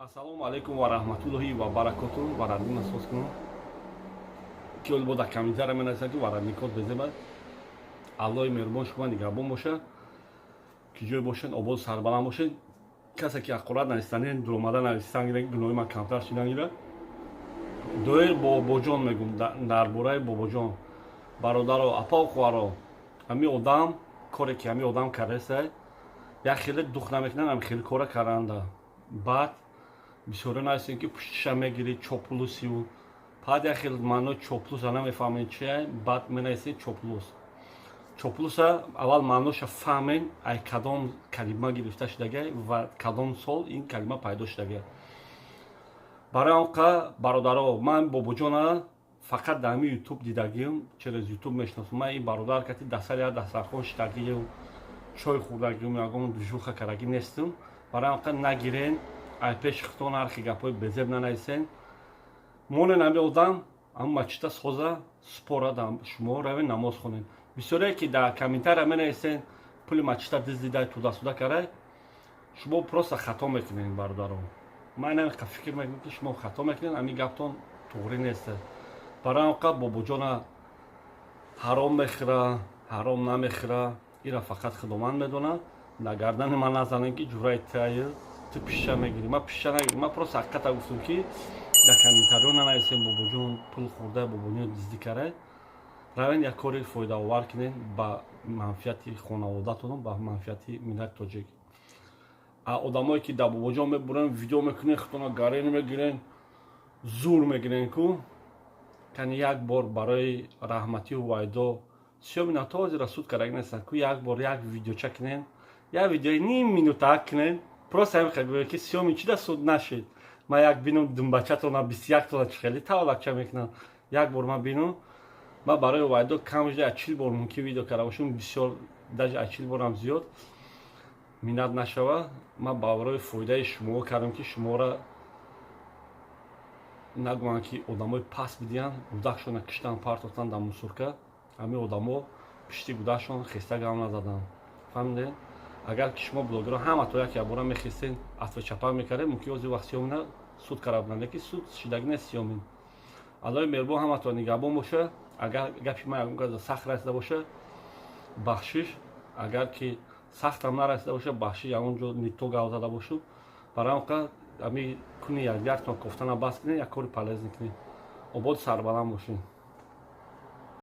Ассалому алайкум ва раҳматуллоҳи ва баракоту. Варадин асос кунам, ки оли бо дар комментария менависад, ки варадникот безеба. Аллоҳи меҳрубон шумо нигаҳбон боша, ки ҷой бошед, ободу сарбаланд бошед. Касе ки ҳақорат навистанен, дуромада нависан, гуноҳи ман камтар шидан гирад. Доир бобоҷон мегум, дар бораи бобоҷон, бародаро, апау, хоҳаро, ҳами одам коре ки ҳами одам кардаста, як хеле дух намекунанд, ҳами хеле кора каранда. Баъд бисёре нависем, ки пуштиша мегирӣ, чоплусию. Баъд як хел маънои чоплуса намефаҳмед чия. Баъд менависед чоплус. Чоплуса аввал маъноша фаҳмед, ай кадом калима гирифта шудага ва кадом сол ин калима пайдо шудага. Барои он қа, бародаро, ман бобоҷона фақат дар ҳамин Ютуб дидагиам, через Ютуб мешиносам. Ман ин бародар кати дастари як дастархон шидагиам, чой хӯрдагиам, ягон движуха кардагӣ нестам. Барои он қа нагирен, ай пеши худтон ҳархи гапҳои безеб нанависен. Монен, ҳами одам ҳам мачита соза спора, шумо равен, намоз хонен. Бисёре ки дар комментария менависен, пули мачита диздида, тудасуда карай, шумо просто хато мекунед, бародаро. Ман намеқа фикр мекунам, ки шумо хато мекунед, ҳамин гаптон туғрӣ нест. Барои он қа бобоҷона ҳаром мехӯра, ҳаром намехӯра, ира фақат Худованд медонад. Дар гардани ман назанем, ки ҷураи таю ту пиша мегирӣ. Ман пиша нагирам, ман просто ҳақиқата гуфтам, ки дар комментариҳо нанависем, бобоҷон пул хӯрда, бобоҷон диздӣ карай. Равен, як кори фоидаовар кунед ба манфиати хонаводатон, ба манфиати миллати тоҷик. А одамое ки дар бобоҷон мебурен, видео мекунен, худтона гарен мегирен, зур мегирен ку кани. Як бор барои раҳматию Ҳувайдо сиёмина то ҳозира суд кардаги нестанд ку. Як бор як видеоча кунен, як видеои ним минута кунен, просто ҳамин гӯяд, ки сиёмин чи да суд нашид. Ман як бинум, думбачатона 21 тона чи хеле тавалакча мекунам. Як бор ман бинум. Ман барои Ҳувайдо кам шуда 40 бор мумкин видео карда бошам, бисёр, даже аз 40 борам зиёд. Миннат нашава, ман барои фоидаи шумо кардам, ки шуморо нагӯянд, ки одамои паст бидиҳанд. Гудакшона киштан, партофтан дар мусорка. Ҳамин одамо пишти гудакшон хеста гам назаданд, фаҳмидед? Агар ки шумо блогерро ҳамато як якбора мехестен, атва мекардед, мумкин ози вақт Сиёмина суд карда буданд, лекин суд шидаги нест Сиёмин. Аллои меҳрубон ҳамато нигаҳбон боша. Агар гапи ман ягон каза сахт расида боша, бахшиш. Агар ки сахтам нарасида боша, бахшиш, ягон ҷо не то гап зада бошум. Барои он қа ами куни якдигартон кофтана бас кунед, як кори полезный кунед. Ободу сарбаланд бошед.